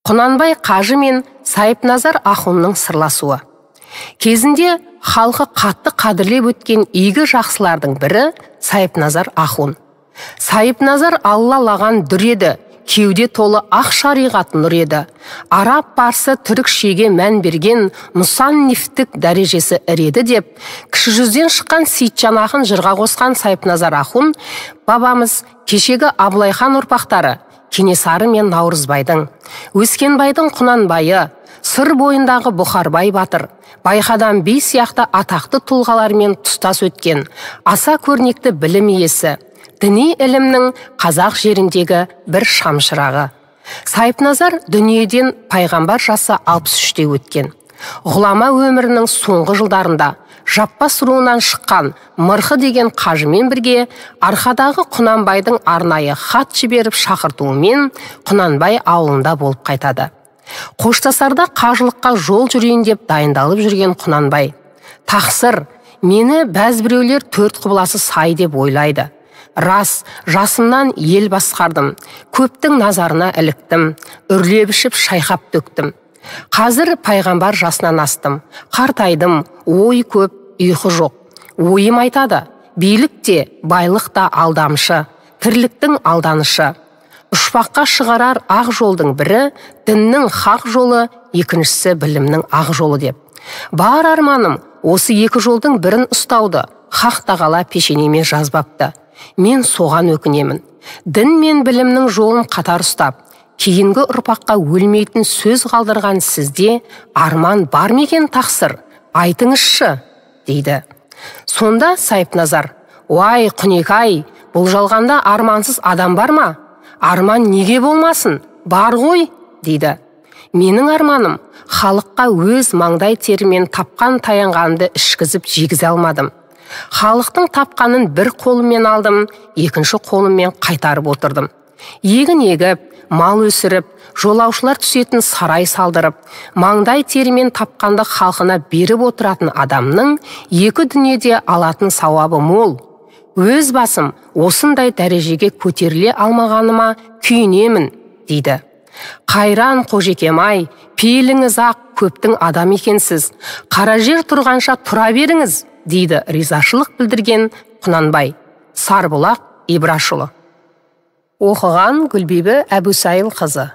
Құнанбай қажы мен Сайыпназар ахунның сырласуы. Кезінде халқы қатты қадірлеп өткен игі жақсылардың бірі Сайыпназар ахун. Сайыпназар аллалаған дүр еді, кеуде толы ақ шариғат нұр еді. Араб, парсы, түрік шеге мән берген мұсаннифтік дәрежесі іреді деп, кіші жүзден шыққан Сейітжан ақын жырға қосқан Сайыпназар ахун бабамыз кешегі Абылайхан ұрпақтары Кенесары мен Наурызбайдың, Өскенбайдың Құнанбайы, Сыр бойындағы Бұхарбай батыр, Байқадам би сияқты атақты тұлғалармен тұстас өткен аса көрнекті білім иесі, діни ілімнің қазақ жеріндегі бір шамшырағы. Сайыпназар дүниеден пайғамбар жасы 63-те өткен. Ғұлама өмірінің соңғы жылдарында Жаппас руынан шыққан Мырқы деген қажымен бірге арқадағы Құнанбайдың арнайы хат жіберіп шақыртуымен Құнанбай ауылында болып қайтады. Қоштасарда қажылыққа жол жүрейін деп дайындалып жүрген Құнанбай: «Тақсыр, мені бәз біреулер төрт құбыласы сай деп ойлайды. Рас, жасымнан ел басқардым, көптің назарына іліктім, үрлеп ішіп шайқап төктім. Қазір пайғамбар жасынан астым, қартайдым, ой көп, ұйқы жоқ. Ойым айтады, билік те, байлық та алдамшы, тірліктің алданышы. Ұшпаққа шығарар ақ жолдың бірі діннің хақ жолы, екіншісі білімнің ақ жолы деп. Бар арманым осы екі жолдың бірін ұстауды хақ тағала пешенеме жазбапты. Мен соған өкінемін. Дін мен білімнің жолын қатар ұстап, кейінгі ұрпаққа өлмейтін сөз қалдырған сізде арман бар ма екен, тақсыр, айтыңызшы», дейді. Сонда Сайыпназар: «Уай, Құнекай, бұл жалғанда армансыз адам бар ма? Арман неге болмасын, бар ғой», дейді. «Менің арманым халыққа өз маңдай терімен тапқан таянғанымды ішкізіп жегізе алмадым. Халықтың тапқанын бір қолыммен алдым, екінші қолыммен қайтарып отырдым. Егін егіп, мал өсіріп, жолаушылар түсетін сарай салдырып, маңдай терімен тапқанды халқына беріп отыратын адамның екі дүниеде алатын сауабы мол. Өз басым осындай дәрежеге көтеріле алмағаныма күйінемін», дейді. «Қайран қожекем-ай, пейіліңіз ақ, көптің адам екенсіз. Қара жер тұрғанша тұра беріңіз», дейді ризашылық білдірген Құнанбай. Сарбұлақ Ибрашұлы. Оқыған Гүлбибі Әбусайыл қызы.